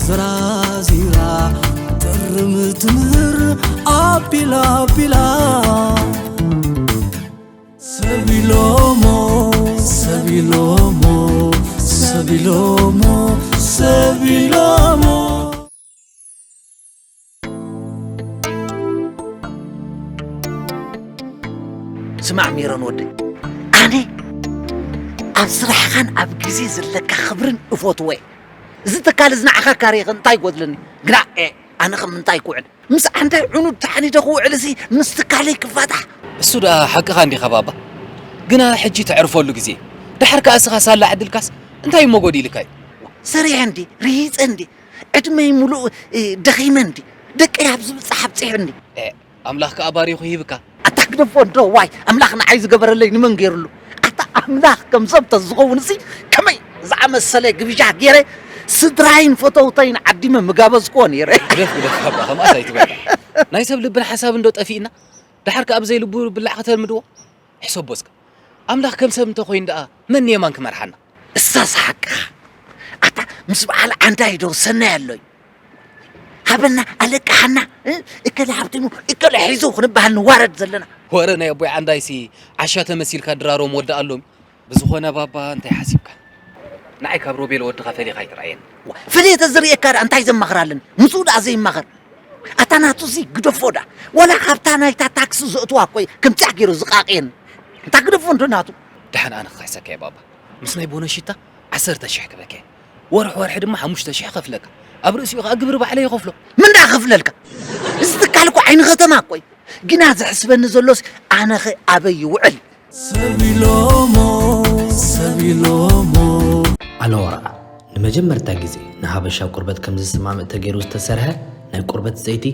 ዝራዚራ ጥርም ትምህር ኣቢላ ኣቢላ ሰቢሎሞ ሰቢሎሞ ሰቢሎሞ ሰቢሎሞ። ስማዕ ሜሮን ወደይ፣ ኣነ ኣብ ስራሕኻን ኣብ ግዜ ዘለካ ክብርን እፎትዎ እየ። እዚ ትካል እዚ ንዓኻ ካርየኸ እንታይ ይጎድለኒ? ግና ኤ፣ ኣነ ከም ምንታይ ክውዕል? ምስ ዓንዳይ ዕኑድ ተሓኒደ ክውዕል እዚ ምስ ትካለይ ክፋታሕ። እሱ ደኣ ሓቅኻ እንዲኻ ባባ። ግና ሕጂ ተዕርፈሉ ግዜ። ደሓር ከኣ እስኻ ሳላ ዕድልካስ እንታይ እሞ ጎዲልካ እዩ? ሰሪሐ እንዲ፣ ርሂጸ እንዲ፣ ዕድመይ ሙሉእ እ፣ ደኺመ እንዲ፣ ደቀይ ኣብ ዝብጻሕ ኣብጺሑ እንዲ። ኤ፣ ኣምላኽ ከኣ ባሪኹ ይህብካ። ኣታ ግደፎ እንዶ ዋይ፣ ኣምላኽ ንዓይ ዝገበረለይ ንመን ገይርሉ? ኣታ ኣምላኽ ከም ሰብ ተዝኸውን እሲ ከመይ ዝኣመሰለ ግብዣ ገይረ ስድራይን ፈተውተይን ዓዲመ ምጋበዝክዎ ነይረ። ግደፍ ግደፍ ባባ፣ ከምኣስ ኣይትበል። ናይ ሰብ ልብን ሓሳብ እንዶ ጠፊእና፣ ደሓር ከኣ ብዘይ ልቡ ብላዕ ከተልምድዎ? ሕሰቦ እስከ። ኣምላኽ ከም ሰብ እንተኾይኑ ደኣ መን ንየማን ክመርሓና? እሳስ ሓቅኻ። ኣታ ምስ በዓል ዓንዳይ ዶ ሰናይ ኣሎይ? ሃበና ኣለቅሓና እ? እከለ ሃብቲሙ እከለ ሒዙ ክንበሃል ንዋረድ ዘለና። ወረ ናይ ኣቦይ ዓንዳይሲ ዓሻ ተመሲልካ ድራሮም ወዲ ኣሎም። ብዝኾነ ባባ እንታይ ሓሲብካ? ንዓይ ካብ ሮቤል ወድኻ ፈሊኻ ኣይትርኣየኒ። ዋ፣ ፈለየ ተዝርእየካ ደኣ እንታይ ዘማኽር ኣለኒ? ምስኡ ደኣ ዘይማኸር። ኣታ ናቱ እዚ ግደፎ ደኣ። ዋላ ካብታ ናይታ ታክሲ ዘእትዋ እኮ እዩ ከምዚኣ ገይሩ ዝቃቕየኒ። እንታ ግደፎ እንዶ ናቱ። ደሓን ኣነ ክኸሕሰካ እየ ባባ። ምስ ናይ ቦነሽታ ዓሰርተ ሽሕ ክበከ። ወርሒ ወርሒ ድማ ሓሙሽተ ሽሕ ከፍለካ። ኣብ ርእሲኡ ከኣ ግብሪ ባዕለይ ይኸፍሎ። መን ደኣ ከፍለልካ? እዚ ትካል እኮ ዓይኒ ከተማ እኮ እዩ። ግና ዘሕስበኒ ዘሎስ ኣነኸ ኣበይ ይውዕል? ሰቢሎሞ ሰቢሎሞ። ኣሎራ ንመጀመርታ ግዜ ንሃበሻ ቁርበት ከም ዝስማምእ ተገይሩ ዝተሰርሐ ናይ ቁርበት ዘይቲ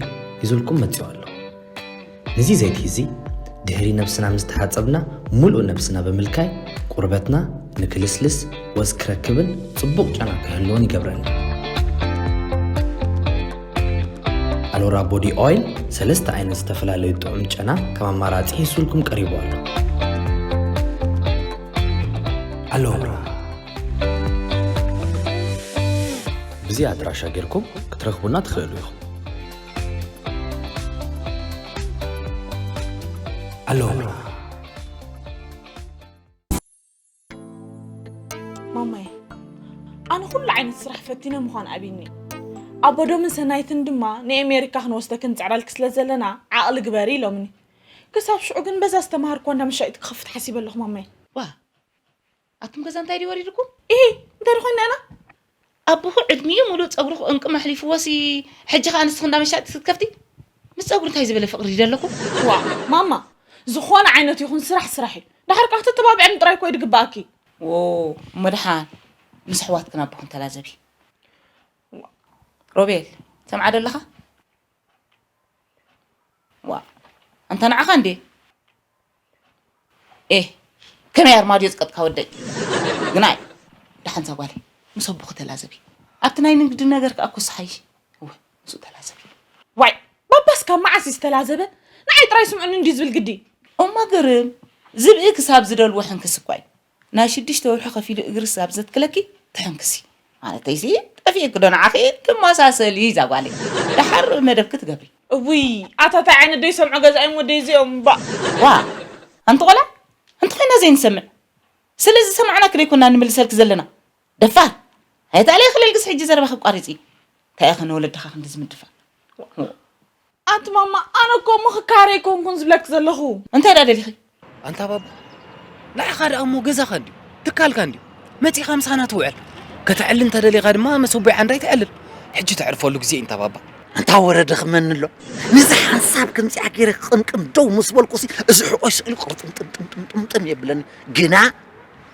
ሒዙልኩም መጺኡ ኣሎ። ነዚ ዘይቲ እዚ ድሕሪ ነብስና ምስ ተሓጸብና፣ ምሉእ ነብስና ብምልካይ ቁርበትና ንክልስልስ፣ ወዝ ክረክብን ጽቡቕ ጨና ክህልዎን ይገብረና። ኣሎራ ቦዲ ኦይል ሰለስተ ዓይነት ዝተፈላለዩ ጥዑም ጨና ከም ኣማራጺ ሒዙልኩም ቀሪቡ ኣሎ። ኣሎራ ብዚ ኣድራሻ ጌርኩም ክትረኽቡና ትኽእሉ ኢኹም። ኣሎራ። ማማየ፣ ኣነ ኩሉ ዓይነት ስራሕ ፈቲነ ምዃን ኣብይኒ። ኣቦዶምን ሰናይትን ድማ ንኤሜሪካ ክንወስደክን ንጽዕረልኪ ስለ ዘለና ዓቕሊ ግበሪ ኢሎምኒ። ክሳብ ሽዑ ግን በዛ ዝተማሃርክዋ እንዳ መሻጢት ክኸፍት ሓሲበ ኣለኹ ማማየ። ዋ፣ ኣቱም ገዛ እንታይ ድዩ ወሪድኩም? ኢሂ፣ እንታይ ድኾይና ኢና? ኣቦኹ ዕድሚኡ ሙሉእ ጸጉርኹ ዕንቅም ኣሕሊፍዎሲ፣ ሕጂ ኸኣ ንስኺ እንዳ መሻጢት ክትከፍቲ? ምስ ጸጉሪ እንታይ ዝበለ ፍቕሪ ድዩ ደለኩም? ዋ፣ ማማ፣ ዝኾነ ዓይነት ይኹን ስራሕ ስራሕ እዩ። ደሓር ከኣ ክትተባብዐኒ ጥራይ እኮ እዩ ድግበኣኪ። ዎ፣ እሞ ደሓን ምስ ኣሕዋትክን ኣቦኽን ተላዘቢ። ሮቤል፣ ትሰምዓ ዶ ኣለኻ? ዋ፣ ኣንታ ንዓኻ እንዴ? ኤህ፣ ከመይ ኣርማድዮ ዝቀጥካ ወደይ? ግናይ፣ ደሓን እዛ ጓለይ፣ ምስ ኣቦኺ ተላዘቢ። ኣብቲ ናይ ንግዲ ነገር ከኣ ኮስ ሓይሺ። እወ፣ ምስኡ ተላዘቢ። ዋይ፣ ባባስ ካብ መዓስ እዩ ዝተላዘበ? ንዓይ ጥራይ ስምዑኒ እንድዩ ዝብል ግዲ። እሞ ግርም፣ ዝብኢ ክሳብ ዝደልዎ ሕንክስ እኳ እዩ። ናይ ሽዱሽተ ወርሒ ከፊሉ እግርስ ኣብ ዘትክለኪ ትሕንክሲ። ማለተይሲ፣ ጠፊእኪ ዶ ንዓኺ? ትመሳሰሊ እዛ ጓለይ። ደሓር መደብኪ ትገብሪ። እውይ፣ ኣታ ታይ ዓይነት ደይሰምዖ ገዛ እዮም ወደይ እዚኦም፣ ባእ። ዋ፣ ኣንቲ ቆልዓ፣ ኣንቲ ኮይና ዘይንሰምዕ። ስለ ዝሰማዕናኪ ደይኮና ንምልሰልኪ ዘለና። ደፋር። ኣይተኣለይ ክልልግስ ሕጂ ዘረባኺ ኣቋሪጺ። እንታይ ኢኺ ንወለድኻ ክንድዚ ምድፋእ? ኣንቲ ማማ፣ ኣነ እኮ እሞ ክካረ ኣይኮንኩን ዝብለኪ ዘለኹ። እንታይ ደኣ ደሊኺ? ኣንታ ባባ፣ ንዓኻ ደኣ እሞ ገዛኻ እንድዩ፣ ትካልካ እንድዩ። መጺኻ ምሳና ትውዕል። ከተዕሊ እንተ ደሊኻ ድማ መሰቦይ ዓንዳይ ተዕልል። ሕጂ ተዕርፈሉ ግዜ እዩ እንታ ባባ። ኣንታ ወረ ደኽመኒ ኣሎ። ነዚ ሓንሳብ ከምዚኣ ገይረ ክቕምቅም ደው ምስ በልኩሲ፣ እዚ ሕቖይ ስእሊ ቁርጥምጥምጥምጥምጥም የብለኒ። ግና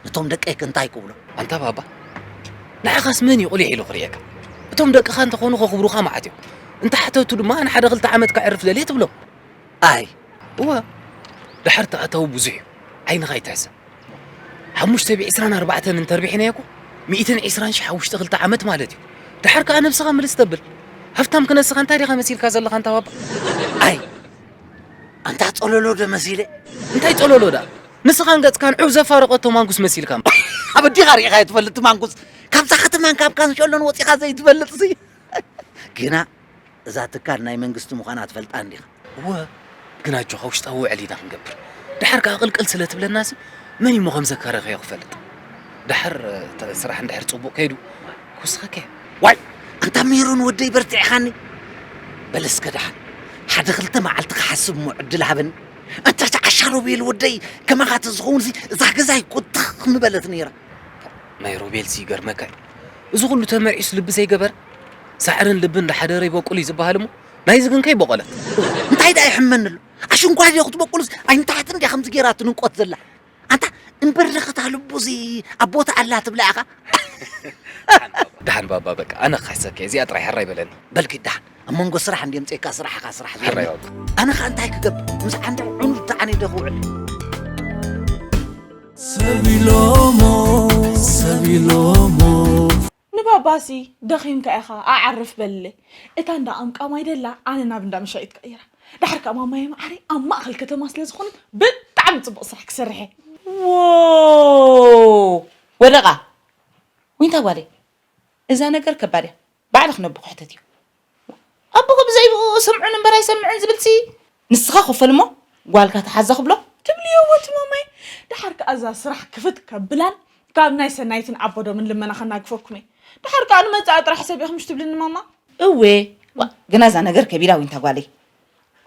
ነቶም ደቀይከ እንታይ ክብሎ? ኣንታ ባባ፣ ንዓኻስ መን እዩ ቁሊሕ ኢሉ ክርእየካ? እቶም ደቅኻ እንተኾኑ ከኽብሩኻ መዓት እዮም። እንተሓተቱ ድማ ንሓደ ክልተ ዓመት ከዕርፍ ደልየ ትብሎም። ኣይ። እወ፣ ድሓር እቲ ኣታዊ ብዙሕ እዩ። ዓይንኻ ኣይትሕሰብ። ሓሙሽተ ብዒስራን ኣርባዕተን እንተርቢሕናዮ እኮ፣ ሚእትን ዕስራን ሽሕ ኣብ ውሽጢ ክልተ ዓመት ማለት እዩ። ድሓር ከኣ ነብስኻ ምልስ ተብል። ሃፍታም ክነስኻ እንታይ ዲኻ መሲልካ ዘለኻ ኣንታ ባባ? ኣይ። ኣንታ ጸለሎ ዶ መሲለ? እንታይ ጸለሎ ደኣ? ንስኻን ገጽካን ዑፍ ዘፋረቐቶ ማንጉስ መሲልካ። ኣብ ኣዲኻ ርኢኻዮ ትፈልጥ ማንጉስ? ካብዛ ከተማን ካብ ካንሸሎን ወጺኻ ዘይትፈልጥሲ? ግና እዛ ትካል ናይ መንግስቲ ምዃና ትፈልጣ እንዲኻ። እወ፣ ግን ኣጆኻ ውሽጣዊ ውዕል ኢና ክንገብር። ድሓር ከኣ ቅልቅል ስለ ትብለናሲ መን እሞ ከም ዘካረኸዮ ክፈልጥ። ድሓር ተ- ስራሕ እንድሕር ጽቡቕ ከይዱ ክውስኸካ እዩ። ዋይ፣ ኣንታ ሜሮን ወደይ በርቲዕኻኒ። በል እስከ ደሓን ሓደ ክልተ መዓልቲ ክሓስብ እሞ ዕድል ሃበኒ። ኣንታ እቲ ዓሻ ሮቤል ወደይ ከማኻ ተዝኸውን ሲ እዛ ገዛይ ቁጥኽ ምበለት ነይራ። ናይ ሮቤል ሲ ይገርመካ እዩ። እዚ ኩሉ ተመርዒስ ልቢ ዘይገበረ ሳዕርን ልብን እንዳሓደረ ይበቁል እዩ ዝበሃል እሞ ናይዚ ግን ከይበቆለት። እንታይ ደኣ ይሕመኒ ኣሎ? ኣሽንኳይ ድዮ ክትበቁልስ ኣይንታሕትን ድያ ከምዚ ገይራ ትንቆት ዘላ? ኣንታ እምበር ለኸታ ልቡዚ ኣብ ቦታ ኣላ ትብላ ኢኻ። ደሓን ባባ በቃ ኣነ ክሕሰከ እዚኣ ጥራይ ሕራይ በለኒ። በልኪ ደሓን ኣብ መንጎ ስራሕ እንዲ ምፅእካ ስራሕኻ ስራሕ ሕራይ ባባ። ኣነ ኸ እንታይ ክገብር ምስ ዓንዲ ዕኑድ ተዓኒደ ክውዕል። ሰቢሎሞ ሰቢሎሞ ንባባሲ ደኺምካ ኢኻ ኣዓርፍ በልለይ። እታ እንዳ ቀምቃም ኣይደላ ኣነ ናብ እንዳ መሻይት ቀይራ። ዳሕር ከኣ ማማየ መዓረይ ኣብ ማእኸል ከተማ ስለ ዝኾነት ብጣዕሚ ጽቡቕ ስራሕ ክሰርሕ እየ። ዎ ወደቓ ዊንታ ጓለይ እዛ ነገር ከባድ እያ። ባዕልኽ ነቦ ክሕተት እዩ። ኣቦኹ ብዘይብኡ ስምዑን እምበር ኣይሰምዕን ዝብል ሲ ንስኻ ክፈል እሞ ጓልካ ተሓዛ ክብሎ ትብልዮ ወቲ ማማይ። ደሓር ከኣ እዛ ስራሕ ክፍት ከብላን ካብ ናይ ሰናይትን ኣቦዶምን ልመና ከናግፈኩም እየ። ደሓር ከኣ ንመጻኢ ጥራሕ ሰብ ኢኹም ትብልኒ ማማ። እወ ዋ፣ ግና እዛ ነገር ከቢዳ ዊንታ ጓለይ።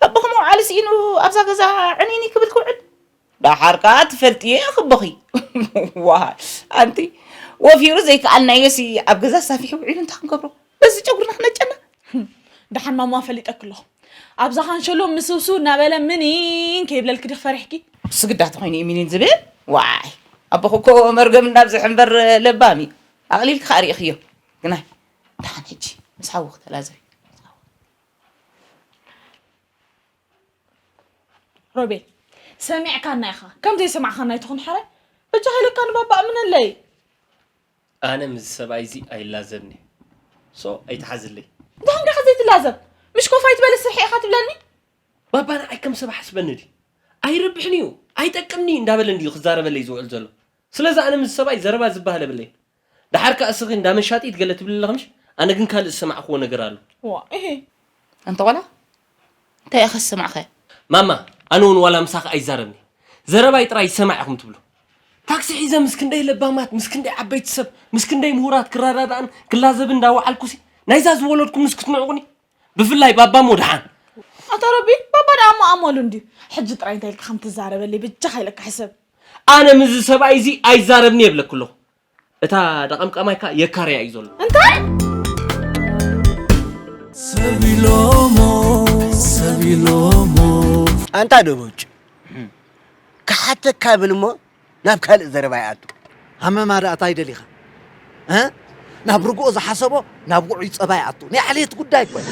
ኣቦኹም መውዓሊ ስኢኑ ኣብዛ ገዛ ዕንይኒ ክብል ክውዕል ደሓር ከኣ ትፈልጥዮ ኢኺ ኣቦኺ። ዋ ኣንቲ ወፊሩ ዘይከኣልናዮ ሲ ኣብ ገዛ ሳፊሑ ውዒሉ እንታይ ክንገብሮ በዚ ጨጉርና ክነጨና። ደሓን ማማ ፈሊጠኪ ኣለኹ። ኣብዛ ካንሸሎ ምስውስው እናበለ ምኒን ከይብለልኪ ዲኺ ፈሪሕኪ? ስግዳት ኮይኑ እዩ ምኒን ዝብል? ዋይ ኣቦኺ እኮ መርገም እንዳብዝሕ እምበር ለባም እዩ። ኣቕሊልኪ ከኣ ርኢኽዮ። ግናይ ደሓን ሕጂ ምስ ሓዊ ክተላዘቢ። ሮቤል ሰሚዕካና ኢኻ ከም ዘይሰማዕካና ኣይትኹን ሕራይ። በጃኻ ኢለካ ንባባ እምነለይ። ኣነ ምስ ሰብኣይ እዚ ኣይላዘብን እየ። ሶ ኣይትሓዝለይ። እንታይ ኾንካ ዘይትላዘብ? ምሽ ኮፍ ኣይትበል ስርሒ ኢኻ ትብለኒ? ባባ ንዓይ ከም ሰብ ሓስበኒ ድዩ? ኣይረብሕን እዩ ኣይጠቅምን እዩ እንዳበለ እንድዩ ክዛረበለይ ዝውዕል ዘሎ። ስለዚ ኣነ ምስ ሰብኣይ ዘረባ ዝበሃል የብለይን። ደሓር ከኣ እስኺ እንዳ መሻጢት ገለ ትብሊ ኣለኺ ምሽ? ኣነ ግን ካልእ ዝሰማዕክዎ ነገር ኣሎ። ዋ እሄ ኣንተ ቆልዓ እንታይ ኢኻ ዝሰማዕካዮ? ማማ ኣነ እውን ዋላ ምሳኺ ኣይዛረብን እየ። ዘረባይ ጥራይ ይሰማዕ ኢኹም ትብሉ። ታክሲ ሒዘ ምስ ክንደይ ለባማት ምስ ክንደይ ዓበይቲ ሰብ ምስ ክንደይ ምሁራት ክረዳዳእን ክላዘብን እንዳወዓልኩሲ ናይዛ ዝወለድኩምንስ ክትንዕቑኒ? ብፍላይ ባባ እሞ ደሓን። ኣታ ረቢ ባባ ደኣ እሞ ኣመሉ እንድዩ። ሕጂ ጥራይ እንታይ ኢልካ ከም ትዛረበለይ በጃኻ ኢለካ ሕሰብ። ኣነ ምስዚ ሰብኣይ እዚ ኣይዛረብን እየ ይብለኪ ኣለኹ። እታ ደቐምቃማይ ከኣ የካርያ እዩ ዘሎ። እንታይ? ሰቢሎሞ ሰቢሎሞ ኣንታ ደቦጭ ክሓተካ ብል እሞ ናብ ካልእ ዘረባ ይኣቱ። ሃመማ ደኣ እንታይ ደሊኻ? እ? ናብ ርግኦ ዝሓሰቦ ናብ ውዑይ ጸባ ይኣቱ። ናይ ዓሌት ጉዳይ እኮ እዩ።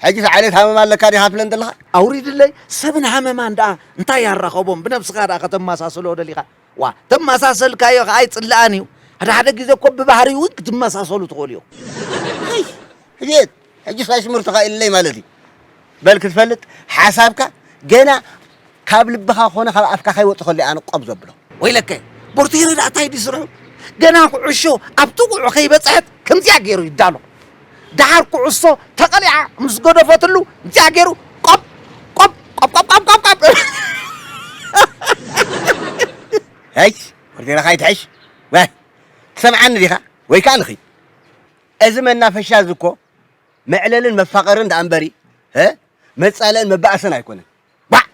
ሕጂስ ዓሌት ሃመማ ኣለካ ዲኻ ትብለን ዘለኻ? ኣውሪድለይ ሰብን ሃመማን ደኣ እንታይ ያራኸቦም? ብነብስኻ ደኣ ከተመሳስሎ ደሊኻ? ዋ ተመሳሰልካዮ ከኣ ኣይጽልኣን እዩ። ሓደ ሓደ ግዜ እኮ ብባህሪ እውን ክትመሳሰሉ ትኽእሉ እዩ። ሕጂ ሕጂ ሳሽሙር ተኻኢልለይ ማለት እዩ። በል ክትፈልጥ ሓሳብካ ገና ካብ ልብኻ ኮነ ካብ ኣፍካ ከይወጽእ ከሎ ኣነ ቆብ ዘብሎ። ወይለከ ቦርቴረ ደኣ እንታይ ድዩ ስርሑ? ገና ኩዕሾ ኣብ ጥቕዑ ከይበጽሐት ከምዚኣ ገይሩ ይዳሎ። ደሓር ኩዕሶ ተቐሊዓ ምስ ገደፈትሉ እዚኣ ገይሩ ቆብ ቆብ ቆብ ቆብ ቆብ ቆብ ቆብ ሄይ ወርዴራ ካይትሕሽ ወይ ትሰምዓኒ ዲኻ ወይ ከዓ ንኺ እዚ መናፈሻ እዚ እኮ መዕለልን መፋቐርን ደኣ እምበሪ እ መጻልእን መባእስን ኣይኮነን። ባዕ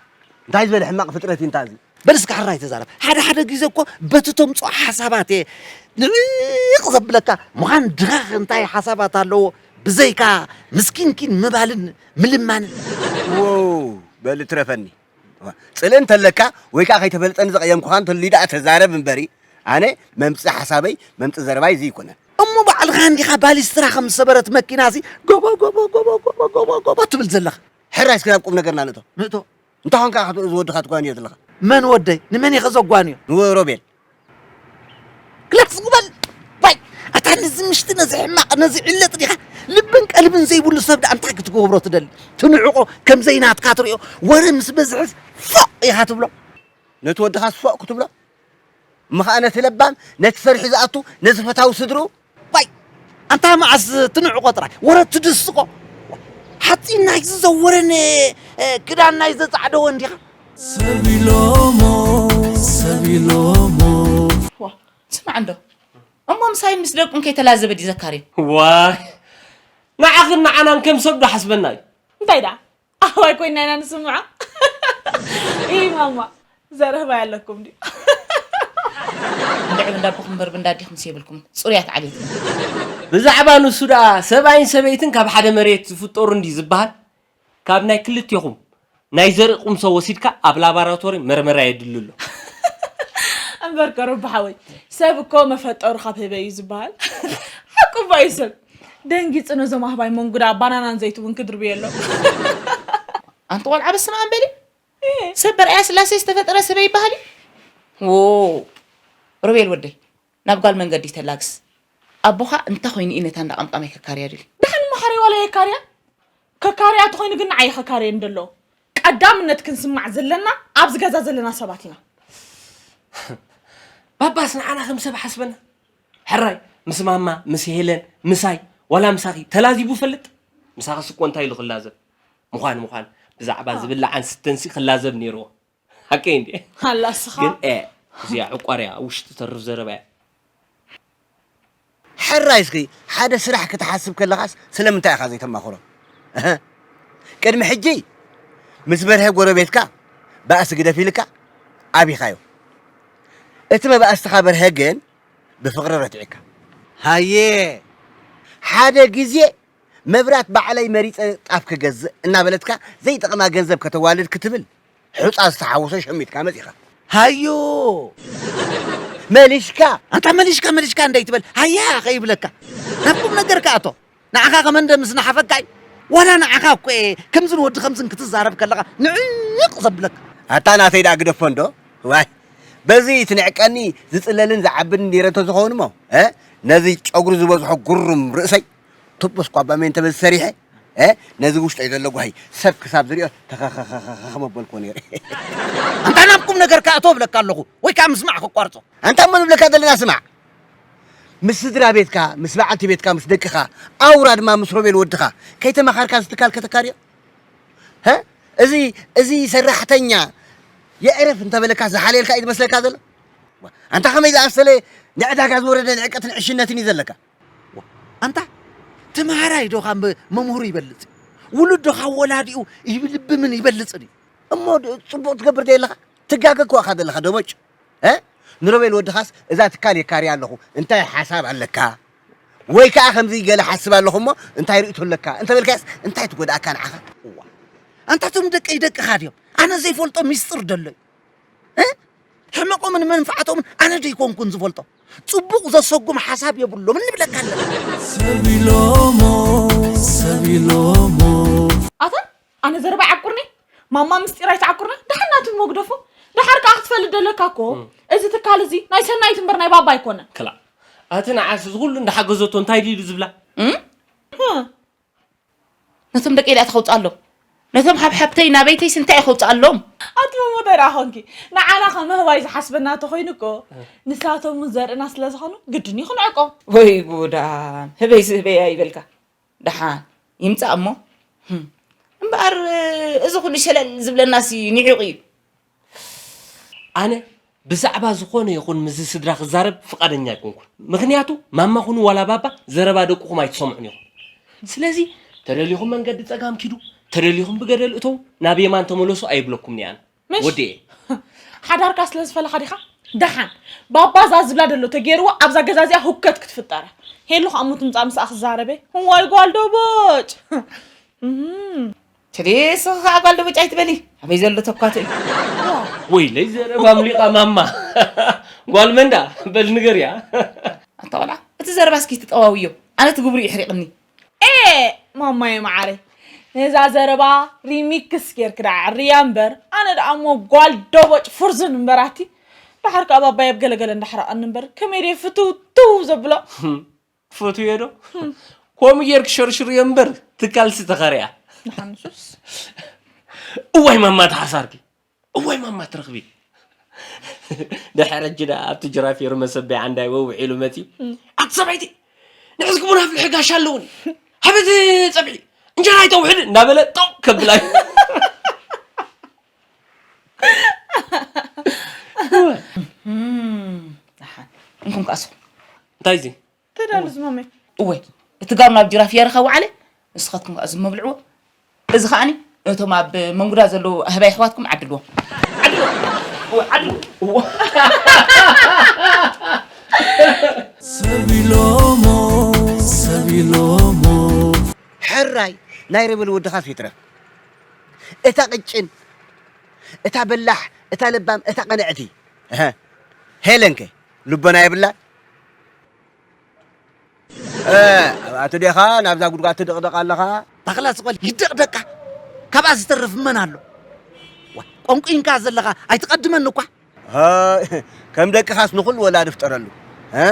እንታይ ዝበለ ሕማቕ ፍጥረት እዩ እንታ እዚ። በል እስከ ሕራይ ተዛረብ። ሓደ ሓደ ግዜ እኮ በቲ ተምጽኦ ሓሳባት እየ ንቕ ዘብለካ። ምዃን ድኻኽ እንታይ ሓሳባት ኣለዎ ብዘይካ ምስኪንኪን ምባልን ምልማንን። ዎው በል እትረፈኒ። ጽልኢ እንተለካ ወይ ከዓ ከይተፈልጠኒ ዘቐየምኩኻ እንተልዩ ደኣ ተዛረብ እምበሪ ኣነ መምጽኢ ሓሳበይ መምጽኢ ዘረባይ እዚ ኣይኮነን። እሞ ባዕልኻ እንዲኻ ባሊስትራ ከም ዝሰበረት መኪናሲ ጎቦ ጎቦ ጎቦ ጎቦ ጎቦ ጎቦ ትብል ዘለኻ። ሕራይ እስኪ ናብ ቁምነገርና ንእቶ። ንእቶ። እንታይ ኾንካ ኢኻ እዚ ወድኻ ትጓንዮ ዘለኻ? መን ወደይ? ንመን ኢኻ ዘጓንዮ? ንሮቤል። ግላጽ ግበል። ባይ ኣታ ነዚ ምሽቲ ነዚ ሕማቕ ነዚ ዕለጥ ዲኻ? ልብን ቀልብን ዘይብሉ ሰብ ደኣ እንታይ ክትገብሮ ትደሊ? ትንዕቆ ከም ዘይናትካ ትሪኦ ወረ ምስ በዝሕስ ፎቕ ኢኻ ትብሎ። ነቲ ወድኻስ ፎእ ክትብሎ እሞ ኸኣ ነቲ ለባም ነቲ ሰርሒ ዝኣቱ ነቲ ፈታዊ ስድርኡ ዋይ ኣንታ መዓስ ትንዕቆ ጥራይ ወረ ትድስቆ። ሓፂን ናይ ዝዘወረን፣ እ፣ ክዳን ናይ ዘፃዕደወ እንዲኻ። ሰብ ኢሎሞ፣ ሰብ ኢሎሞ። ዋ፣ ስማዕ እንዶ። እሞ ምሳይ ምስ ደቁን ከይተላዘበ ድዩ ዘካርዮ? ዋይ፣ ንዓኽን ንዓናን ከም ሰብ ዶ ሓስበና እዩ? እንታይ ደኣ? ኣህዋይ ኮይና ኢና ንስምዖ። ይ ማማ፣ ዘረህባይ ኣለኩም ድዩ? እንድዒ ብንዳቦኹም እምበር ብንዳዲኹም ምስ የብልኩም። ጽሩያት ዓሌት። ብዛዕባ ንሱ ደኣ ሰብኣይን ሰበይትን ካብ ሓደ መሬት ዝፍጠሩ እንዲ ዝበሃል፣ ካብ ናይ ክልቴኹም ናይ ዘርኢ ቁምሶ ወሲድካ ኣብ ላባራቶሪ መርመራ የድሊ ኣሎ። እምበር ከረቡ ሓወይ፣ ሰብ እኮ መፈጠሩ ካብ ህበይ እዩ ዝበሃል። ሓቁ እባ እዩ ሰብ። ደንጊጹ ነዞም ኣህባይ መንጉዳ ባናናን ዘይትውን ክድርብየሎም። ኣንቲ ቆልዓ በስመ ኣብ በሊ። ሰብ በርኣያ ስላሴ ዝተፈጠረ ሰበይ ይበሃል እዩ። ዎ፣ ሮቤል ወደይ፣ ናብ ጓል መንገዲ ተላግስ። ኣቦኻ እንታይ ኮይኑ እዩ ነታ እንዳ ቀምቃማይ ከካርያ ድልዩ? ደሓን እሞ ሓረይ ዋላ የካርያ። ከካርያ ተኾይኑ ግን ንዓይ ከካርየኒ ደሎ። ቀዳምነት ክንስማዕ ዘለና ኣብዚ ገዛ ዘለና ሰባት ኢና። ባባስ ንዓና ከም ሰብ ሓስበና። ሕራይ ምስ ማማ፣ ምስ ሄለን፣ ምሳይ፣ ዋላ ምሳኺ ተላዚቡ ፈልጥ? ምሳኽስ እኮ እንታይ ኢሉ ክላዘብ? ምዃን ምዃን ብዛዕባ ዝብላዓን ስተንሲ ክላዘብ ነይርዎ። ሓቀይ እንዴ? ኣላ እስኻ። ግን፣ እ፣ እዚኣ ዕቋር እያ፣ ኣብ ውሽጢ ተርፍ ዘረባ እያ። ሕራይ እስኪ ሓደ ስራሕ ክትሓስብ ከለኻስ ስለምንታይ ኢኻ ዘይተማኽሮ? እህ። ቅድሚ ሕጂ ምስ በርሀ ጎረቤትካ ባእሲ ግደፍ ኢልካ ኣቢኻዮ። እቲ መባእስትኻ በርሀ ግን ብፍቕሪ ረቲዕካ። ሃየ፣ ሓደ ግዜ መብራት ባዕለይ መሪጸ ጣፍ ክገዝእ እናበለትካ ዘይጠቕማ ገንዘብ ከተዋልድ ክትብል ሑጻ ዝተሓወሶ ሸሚትካ መጺኻ። ሃዮ! መሊሽካ! ኣንታ መሊሽካ፣ መሊሽካ እንዳይትበል፣ ሃያ ከይብለካ። ናብ ቁም ነገርካ ኣቶ። ንዓኻ ከመንደ ምስ ናሓፈካ እዩ። ዋላ ንዓኻ እኮ እየ ከምዝን ወዲ ከምዝን ክትዛረብ ከለኻ ንዕቕ ዘብለካ። ኣታ ናተይ ደኣ ግደፎ እንዶ። ዋይ፣ በዚ ትንዕቀኒ ዝጽለልን ዝዓብን ነይረ እንተዝኸውን እሞ፣ እ? ነዚ ጨጉሪ ዝበዝሖ ጉሩም ርእሰይ ቱቡስ ኳባ ሜን ተበዝ ሰሪሐ፣ እ፣ ነዚ ውሽጠይ ዘሎ ጓሂ ሰብ ክሳብ ዝሪኦ ተኸኸኸኸኸ መበልኮ ነይረ። ኣንታ ናብ ቁም ነገር ክኣቶ እብለካ ኣለኹ፣ ወይ ከዓ ምስማዕ ከቋርጾ። ኣንታ እሞ ንብለካ ዘለና ስማዕ። ምስ ስድራ ቤትካ፣ ምስ በዓልቲ ቤትካ፣ ምስ ደቅኻ፣ ኣውራ ድማ ምስ ሮቤል ወድኻ ከይተማኻርካ እዚ ትካል ከተካርዮ? ሀ? እዚ፣ እዚ ሰራሕተኛ የዕረፍ እንተበለካ ዝሓልየልካ እዩ ዝመስለካ ዘሎ? ኣንታ ከመይ ዝኣመሰለ ንዕዳጋ ዝወረደ ንዕቀትን ዕሽነትን እዩ ዘለካ? ኣንታ ተምሃራይ ዶ ካብ መምህሩ ይበልጽ? ውሉድ ዶ ካብ ወላዲኡ ይልብምን ይበልጽን እዩ? እሞ ድ-፣ ጽቡቕ ትገብር ዶ የለኻ? ትጋገ እኮ ኢኻ ዘለኻ ደቦጭ። እ? ንሮቤል ወድኻስ እዛ ትካል የካርያ ኣለኹ፣ እንታይ ሓሳብ ኣለካ? ወይ ከኣ ከምዚ ገለ ሓስብ ኣለኹ እሞ እንታይ ርእይቶ ኣለካ? እንተበልካስ እንታይ ትጎድኣካ ንዓኻ? እዋ። ኣንታ እቶም ደቀይ ደቅኻ ድዮም? ኣነ ዘይፈልጦ ሚስጥር ደሎ እዩ። እ? ሕመቖምን መንፍዓቶምን ኣነ ደይኮንኩን ዝፈልጦ። ጽቡቕ ዘሰጉም ሓሳብ የብሎምን ንብለካ ኣለና። ሰብ ኢሎሞ፣ ሰብ ኢሎሞ። ኣታ፣ ኣነ ዘረባ ይዓቁርኒ? ማማ ምስጢር ኣይትዓቁርና? ደሓን ናቱ እሞ ግደፎ። ደሓር ከኣ ክትፈልጥ ደለካ እኮ፣ እም። እዚ ትካል እዚ ናይ ሰናይት እምበር ናይ ባባ ኣይኮነን። ክላእ። ኣቲ ንዓስ እዚ ኩሉ እንዳሓገዘቶ እንታይ ድዩ ዝብላ? እም? ህ። ነቶም ደቀይ ደኣ ተኸውጽኣሎም። ነቶም ሓብሓብተይ ናበይተይስ እንታይ እየ ከውጽኣሎም? ኣቲ መሞተይ ደኣ ኾንኪ። ንዓና ከም ኣህባይ ዝሓስበና ተኾይኑ እኮ፣ እ። ንሳቶም እውን ዘርእና ስለ ዝኾኑ ግድን እዩ ክንዕቆም። ወይ ጉዳም። ህበይሲ ህበይ ኣይበልካ። ደሓን ይምጻእ እሞ። ህም። እምበኣር እዚ ኩሉ ሸለል ዝብለናሲ ንዒቑ እዩ። ኣነ ብዛዕባ ዝኾነ ይኹን ምስዚ ስድራ ክዛረብ ፍቓደኛ ኣይኮንኩን። ምኽንያቱ ማማ ኩኑ ዋላ ባባ ዘረባ ደቅኹም ኣይትሰምዑን ኢኹም። ስለዚ ተደሊኹም መንገዲ ጸጋም ኪዱ፣ ተደሊኹም ብገደል እተው፣ ናብ የማን ተመለሱ ኣይብለኩምን እየ ኣነ። ምሽ? ወዲ እየ። ሓዳርካ ስለ ዝፈለኻ ዲኻ? ደሓን ባባ እዛ ዝብላ ደሎ ተገይርዎ ኣብዛ ገዛ እዚኣ ሁከት ክትፍጠር እያ። ሄሉ ከኣ እሞ ትምጻእ ምስኣ ክዛረበ። እዋይ ጓል ደቦጭ። እም። ትዲ ስኺ ከኣ ጓል ደቦጭ ኣይትበሊ። ኣበይ ዘሎ ተኳቶ እዩ? ወይለይ ዘረባ ኣምሊቓ ማማ። ጓል መንዳ በል ንገርያ። ኣታ ቆልዓ፣ እቲ ዘረባ እስኪ ትጠዋውዮ። ኣነ እቲ ግብሩ ይሕሪቕኒ። ኤ ማማየ መዓረይ፣ ነዛ ዘረባ ሪሚክስ ጌርክ ደኣ ኣዕርያ እምበር፣ ኣነ ደኣ እሞ ጓል ደቦጭ ፍርዝን እምበር ኣቲ። ደሓር ከኣ ባባይ ኣብ ገለገለ እንዳሕረቐኒ እምበር፣ ከመይ ድየ ፍትውትው ዘብሎ? ክፈትውዮ ዶ? ከምኡ ጌርክ ሸርሽርዮ እምበር፣ ትካልሲ ተኻርያ። ንሓንሱስ። እዋይ ማማ ተሓሳርኪ። እዋይ ማማ ትረኽቢ። ድሕሪ ሕጂ ደኣ ኣብቲ ጅራፍ የሩ መሰበይ ዓንዳይ ወውዒሉ መጺኡ። እም። ኣቲ ሰበይቲ፣ ንሕዝግቡን ኣፍልሒ ጋሻ ኣለውኒ። ሃበዚ ጸብሒ እንጀራ ኣይተውሕድ እናበለ ጠው ከብላይ። እንኩም ከኣሱ እንታይ እዚ? ተዳሉ ዝማመ። እወ፣ እቲ ጋር ናብ ጅራፍ የረኸ ወዓለ። ንስኻትኩም ከኣ ዝመብልዕዎ፣ እዚ ከኣኒ እቶም ኣብ መንጉዳ ዘለዉ ኣህባይ ኣሕዋትኩም ዓድልዎም። ዓድልዎም። እወ፣ ዓድልዎም። እወ። ሰቢሎሞ ሰቢሎሞ። ሕራይ ናይ ርብል ወድኻስ ይትረፍ። እታ ቅጭን፣ እታ በላሕ፣ እታ ለባም፣ እታ ቀንዕቲ። እሀ። ሄለንከ ልቦና የብላን። እ፣ ኣብኣ ትዴኻ ናብዛ ጉድጓድ ትድቕደቕ ኣለኻ። ታኽላ ስቆል ይደቕደቃ። ካብኣ ዝተርፍ መን ኣሎ? ዋ፣ ቆንቁይንካ ዘለኻ ኣይትቐድመኒ እኳ። እ፣ ከም ደቅኻስ ንኹሉ ወላዲ ፍጠረሉ። እ?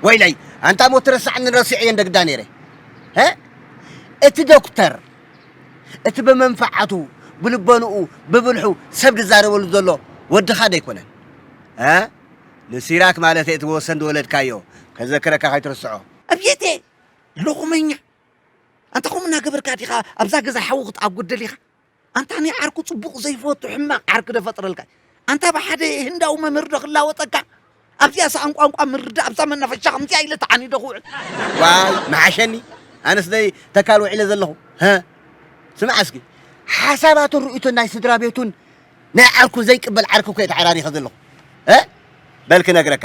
ወይለይ፣ ኣንታ ሞት ረሳዕኒ ረሲዐ እየ እንደግዳ ነይረ። እ? እቲ ዶክተር፣ እቲ ብመንፈዓቱ፣ ብልቦንኡ፣ ብብልሑ ሰብ ዝዛረበሉ ዘሎ ወድኻ ዶ ኣይኮነን? እ? ንሲራክ ማለት እቲ ወሰን ዝወለድካዮ ከዘክረካ ከይትርስዖ። ኣብየቴ ሎቑመኛ፣ ኣንታ ከምኡ እናገበርካ ዲኻ ኣብዛ ገዛ ሓዊ ክትኣጉድ ደሊኻ? ኣንታ ናይ ዓርኩ ጽቡቕ ዘይፈቱ ሕማቕ ዓርኪ ዶ ፈጥረልካ? ኣንታ ብሓደ ህንዳዊ መምህር ዶ ክላወጠካ? ኣብዚኣ ሰኣን ቋንቋ ምርዳእ ኣብዛ መናፈሻ ከምዚኣ ኢለ ተዓኒዶ ክውዕል። ዋይ መሓሸኒ። ኣነስ ደይ ተካል ውዒለ ዘለኹ። ሀ? ስማዕ እስኪ፣ ሓሳባቱን ርእይቶን ናይ ስድራ ቤቱን ናይ ዓርኩ ዘይቅበል ዓርኪ እኮ እየ ተዓራሪኸ ዘለኹ። እ? በል ክነግረካ፣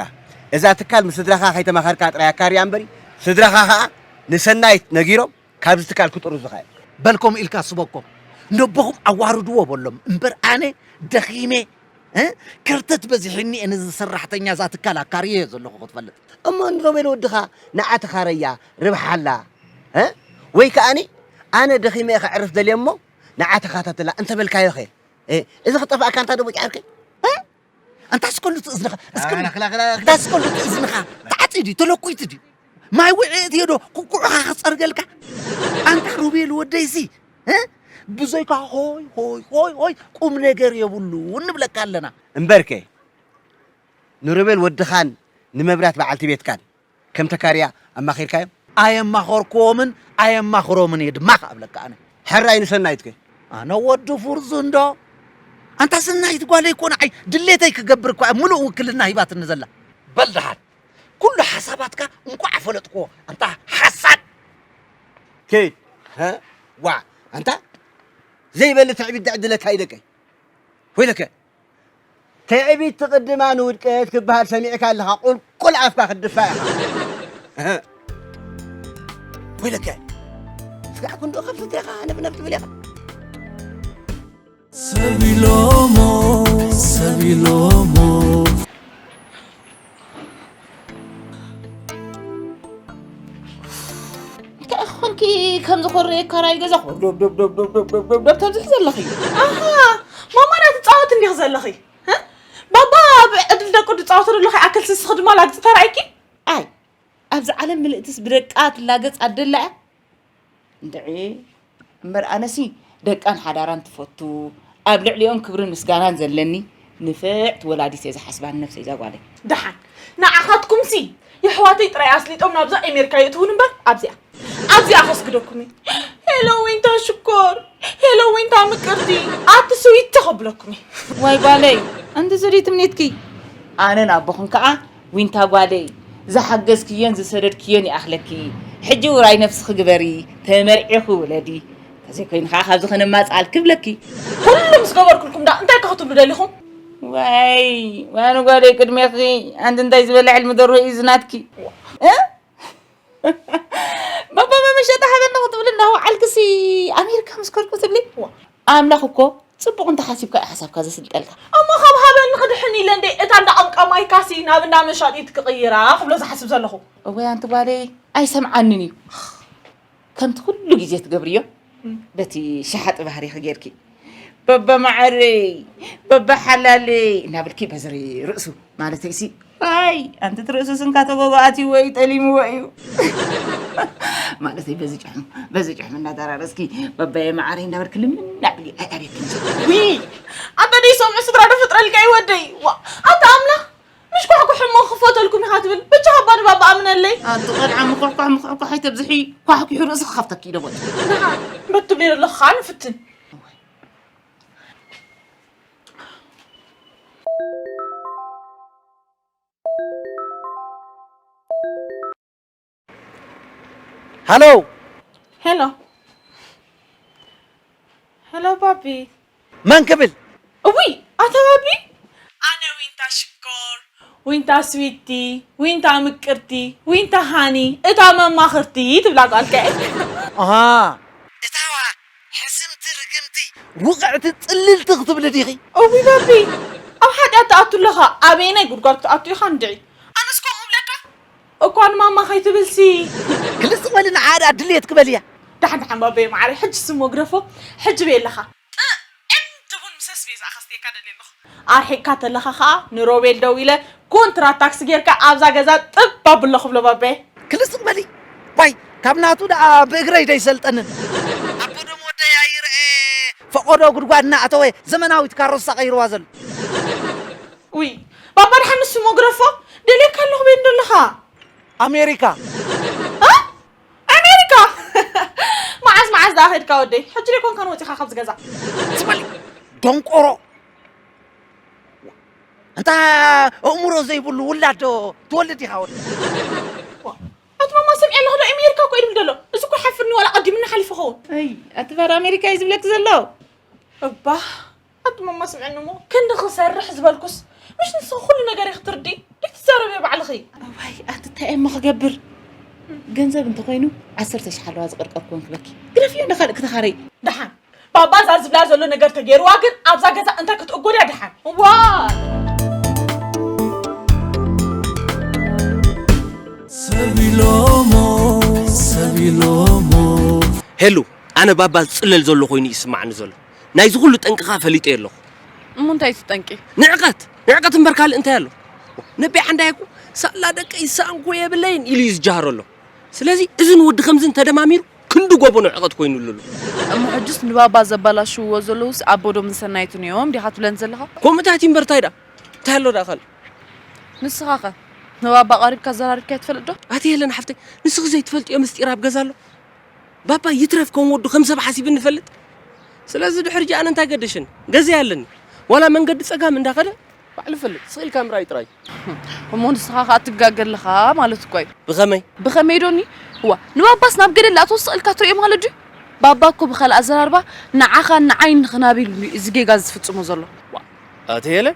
እዛ ትካል ምስ ስድራኻ ከይተማኸርካ ጥራይ ኣካርያ እምበሪ፣ ስድራኻ ኸኣ ንሰናይት ነጊሮም ካብዚ ትካል ክጥርዙኻ እዮም። በል ከምኡ ኢልካ ስበኮም፣ ነቦኹም ኣዋርድዎ በሎም እምበር ኣነ ደኺመ እ? ከርተት በዚሕኒ እየ ነዚ ሰራሕተኛ እዛ ትካል ኣካርየ እየ ዘለኹ ክትፈልጥ። እሞ ንሮቤል ወድኻ ንዓ ተኻረያ ርብሓላ እ? ወይ ከኣኒ ኣነ ደኺመ እየ ከዕርፍ ደልየ እሞ ንዓ ተኻታተላ እንተበልካዮ ኸ? እ? እዚ ክጠፍኣካ እንታ ደቦጭ ዓርከይ? እ? ኣንታ ኣስከሉት እዝንኻ እስከ ኣንታ ኣስከሉት እዝንኻ ተዓፂ ድዩ ተለኩይት ድዩ? ማይ ውዒ እትዮ ዶ ኩኩዕኻ ክፀርገልካ? ኣንታ ሮቤል ወደይሲ እ? ብዘይካ ሆይ ሆይ ሆይ ሆይ ቁም ነገር የብሉ እንብለካ ኣለና። እምበርከ ንሮቤል ወድኻን ንመብራት በዓልቲ ቤትካን ከም ተካርያ ኣማኺርካዮም? ኣየማኸርክዎምን ኣየማኽሮምን እየ ድማ ክኣብለካ ኣነ። ሕራይ ንሰናይትከ? ኣነ ወዲ ፉርዙ እንዶ ኣንታ ሰናይት ጓለይ እኮ ንዓይ ድሌተይ ክገብር እኳ እያ ምሉእ ውክልና ሂባትኒ ዘላ። በል ደሓን ኩሉ ሓሳባትካ እንቋዕ ፈለጥክዎ ኣንታ ሓሳድ። ኪድ ሀ? ዋ ኣንታ ዘይበሊ ትዕቢት ደዕድለካ እዩ ደቀይ። ወይለከ ትዕቢት ትቕድማ ንውድቀት ክበሃል ሰሚዕካ ኣለኻ ቁልቁል ኣፍካ ክትድፋ ኢኻ። እህ። ወይለከ ስጋዕ ክንዶ ካብ ስድራኻ ነፍነፍ ትብል ኢኻ። ሰቢሎሞ ሰቢሎሞ። እንታይ ኾንኪ ከምዚ ኮረየ ካራይ ገዛ ዶብዶብዶብዶብዶብዶብ ተብዝሒ ዘለኺ? ኣሃ ማማ ዳ ትፃወት እንዲኺ ዘለኺ? እ? ባባ ኣብ ዕድል ደቁ ዝፃወተሉ ኣለኺ ኣክል ስስኺ ድማ ላግፂ ተራእይኪ? ኣይ ኣብዚ ዓለም ምልእትስ ብደቃ ትላገፅ ኣደላ እያ? እንድዒ እምበር ኣነሲ ደቃን ሓዳራን ትፈቱ ኣብ ልዕሊኦም ክብርን ምስጋናን ዘለኒ ንፍዕቲ ወላዲት እየ ዝሓስባ ንነብሰይ እዛ ጓለይ። ደሓን ንዓኻትኩምሲ የሕዋተይ ጥራይ ኣስሊጦም ናብዛ ኤሜርካ የእትውን እምበር ኣብዚኣ ኣብዚኣ ከስግደኩም እየ። ሄሎ ዊንታ ሽኮር ሄሎ ዊንታ ምቅርቲ ኣቲ ስዊቲ ከብለኩም እየ። ዋይ ጓለይ ኣንቲ ስሪት ምኒትኪ ኣነ ናቦኹም ከዓ ዊንታ ጓለይ ዝሓገዝክዮን ዝሰደድክዮን ይኣኽለኪ። ሕጂ ውራይ ነብስኺ ግበሪ፣ ተመርዒኺ ውለዲ። ተዘይኮይኑ ከዓ ካብዚ ከነማፅኣልኪ እብለኪ። ኩሉ ምስ ገበርኩልኩም ዳ እንታይ ከክትብሉ ደሊኹም? ዋይ ዋኑ ጓለይ ቅድሜኺ ኣንቲ እንታይ ዝበለ ሕልሚ ደርሆ እዩ ዝናትኪ? እ? ባባ መመሸጣ ሃበኒ ክትብሊ እንዳወዓልክሲ ኣሜሪካ ምስ ከድኩ ትብሊ? ኣምላኽ እኮ ፅቡቕ እንተሓሲብካ እዩ ሓሳብካ ዘስልጠልካ። እሞ ካብ ሃበኒ ክድሕን ኢለ እንደ እታ እንዳ ቀምቀማይካሲ ናብ እንዳ መሻጢት ክቕይራ ክብሎ ዝሓስብ ዘለኹ። እወይ ኣንቲ ጓለይ ኣይሰምዓንን እዩ። ከምቲ ኩሉ ግዜ ትገብርዮ በቲ ሸሓጢ ባህሪኺ ጌርኪ በበ መዓረይ በበ ሓላለይ እናበልኪ በዚ ርእሱ ማለተይሲ ኣይ ኣንቲ ትርእሱ ስንካ ተጎጎ ኣትይዎ እዩ ጠሊምዎ እዩ ማለተይ በዚ ጭሕሙ በዚ ጭሕሙ እናደራረስኪ በበየ መዓረይ እናበልኪ ልምን እናብሊ ኣዕርየኪ ዊ ኣንተ ደይ ሰምዑ ስድራ ዶ ፍጥረልካ ይወደይ ዋ ኣንተ ኣምላኽ ኳሕኩሕ እሞ ክፈተልኩም ኢኻ ትብል። ብቻ ኣባ ንባባ ኣምነለይ። ኣንቲ ቆልዓ ምኩሕኳሕ ምኩሕኳሕ ኣይተብዝሒ። ኳሕኩሒ ርእሲ ክኸፍተኪ ኢለ ወዲ። ደሓን በትብለይ ዘለኹ ከዓ ንፍትን። ሃሎ። ሄሎ። ሄሎ ባቢ። መን ክብል? እውይ ኣታ ባቢ። ኣነ ዊንታ ሽኮር፣ ዊንታ ስዊቲ፣ ዊንታ ምቅርቲ፣ ዊንታ ሃኒ፣ እታ መማኽርቲ ትብላ ጓልካ እየ። ኣሃ። እታዋ ሕስምቲ ርግምቲ ውቕዕቲ ጽልልቲ ክትብሊ ዲኺ? እውይ ባቢ። ኣብ ሓጢኣት ትኣቱ ኣለኻ። ኣበየናይ ጉድጓድ ክትኣቱ ኢኻ እንድዒ። ኣነስ ከምኡ እብለካ። እኳ ንማማ ከይትብልሲ። ክልስ በሊ ንዓኣ ድሌት ክበልያ። ደሓን ደሓን ባበየ ማዓረይ ሕጂ ስሞ ግደፎ። ሕጂ በየ ኣለኻ። ጥዕምቲ ቡን ምስ ኣስቤዛኣ ከስትየካ ደልየ ኣለኹ። ኣርሒቕካ ተለኻ ኸኣ ንሮቤል ደዊለ ኮንትራት ታክሲ ጌርካ ኣብዛ ገዛ ጥብ ኣብሎ ክብሎ ባበየ። ክልስ በሊ። ዋይ ካብ ናቱ ደኣ ብእግረይ ደይሰልጠንን። ኣቦ ደም ወደይ ኣይርኤ ፈቖዶ ጉድጓድ እናኣተወ ዘመናዊት ካሮሳ ቀይርዋ ዘሎ። ውይ ባባ ደሓን ንሱ ሞግረፎ ደልየካ ኣለኹ በይ እንዶ ኣለኻ። ኣሜሪካ። እ? ኣሜሪካ። መዓዝ መዓዝ ደኣ ከድካ ወደይ? ሕጂ ደይኮንካን ወጺኻ ካብዚ ገዛ። ስማሊ ደንቆሮ። እንታ ኣእምሮ ዘይብሉ ውላድ ዶ ትወልድ ኢኻ ወዲ? ኣቲ ማማ ሰሚዐ ኣለኹ ዶ ኣሜሪካ እኮ እዩ ድብል ዘሎ። እዚ እኮ ሓፍርኒ ዋላ ቀዲምኒ ሓሊፉ ኸውን። ኣይ ኣቲ ባር ኣሜሪካ እዩ ዝብለኪ ዘሎ። እባ ኣቲ ማማ ስምዕኒ እሞ ክንዲ ክሰርሕ ዝበልኩስ ምሽ ንስኺ ኩሉ ነገር ኢኺ ትርድኢ ደይ ትዛረብዮ ባዕልኺ። እዋይ ኣቲ እንታይ እሞ ክገብር ገንዘብ እንተኾይኑ ዓሰርተ ሺሕ ኣለዋ ዝቕርቀር ክኾን ክበኪ ግደፍዮ እንደ ካልእ ክተኻረይ። ደሓን ባባ እዛ ዝብላ ዘሎ ነገር ተገይርዋ ግን ኣብዛ ገዛ እንታይ ክትእጎድ እያ ደሓን። እዋይ ሰብ ኢሎሞ ሰብ ኢሎሞ ሄሉ ኣነ ባባ ዝጽለል ዘሎ ኮይኑ ይስማዓኒ ዘሎ ናይዚ ኩሉ ጠንቅኻ ፈሊጠዮ ኣለኹ። እሞ እንታይ እቲ ጠንቂ? ንዕቀት ንዕቀት እምበር ካልእ እንታይ ኣሎ? ነቢ ዓንዳይ እኮ ሳላ ደቀይ ሳንኮ የብለይን ኢሉ እዩ ዝጀሃሮ ኣሎ። ስለዚ እዚ ንወዲ ከምዚ እንተደማሚሩ ክንዲ ጎቦ ንዕቀት ኮይኑሉ ኣሎ። እሞ ሕጅስ ንባባ ዘባላሽውዎ ዘለውስ ኣቦዶምን ሰናይትን እዮም ዲኻ ትብለኒ ዘለኻ? ከምኡታት እዩ እምበር እንታይ ደኣ እንታይ ኣሎ ደኣ ካልእ? ንስኻኸ ንባባ ቀሪብካ ኣዘራሪብካዮ ትፈልጥ ዶ? ኣቲ ሄለን ሓፍተይ ንስኺ ዘይትፈልጥዮ ምስጢር ኣብ ገዛ ኣሎ? ባባ ይትረፍ ከም ወዱ ከም ሰብ ሓሲብኒ ይፈልጥ። ስለዚ ድሕሪ ጃኣን እንታይ ገደሽን? ገዛይ ኣለኒ። ዋላ መንገዲ ጸጋም እንዳኸደ ባዕሉ ይፈልጥ። ስቕ ኢልካ ምርኣይ ጥራይ። እሞ ንስኻ ኸኣ ትጋገ ኣለኻ ማለት እኮ እዩ። ብኸመይ? ብኸመይ ዶኒ? እዋ ንባባስ ናብ ገደል ዝኣተወ ስቕ ኢልካ ትርእዮ ማለት ድዩ? ባባ እኮ ብኻልእ ኣዘራርባ ንዓኻን ንዓይን ንኽናብ ኢሉ እዩ እዚ ጌጋ እዚ ዝፍጽሞ ዘሎ። ኣቲ ሄለን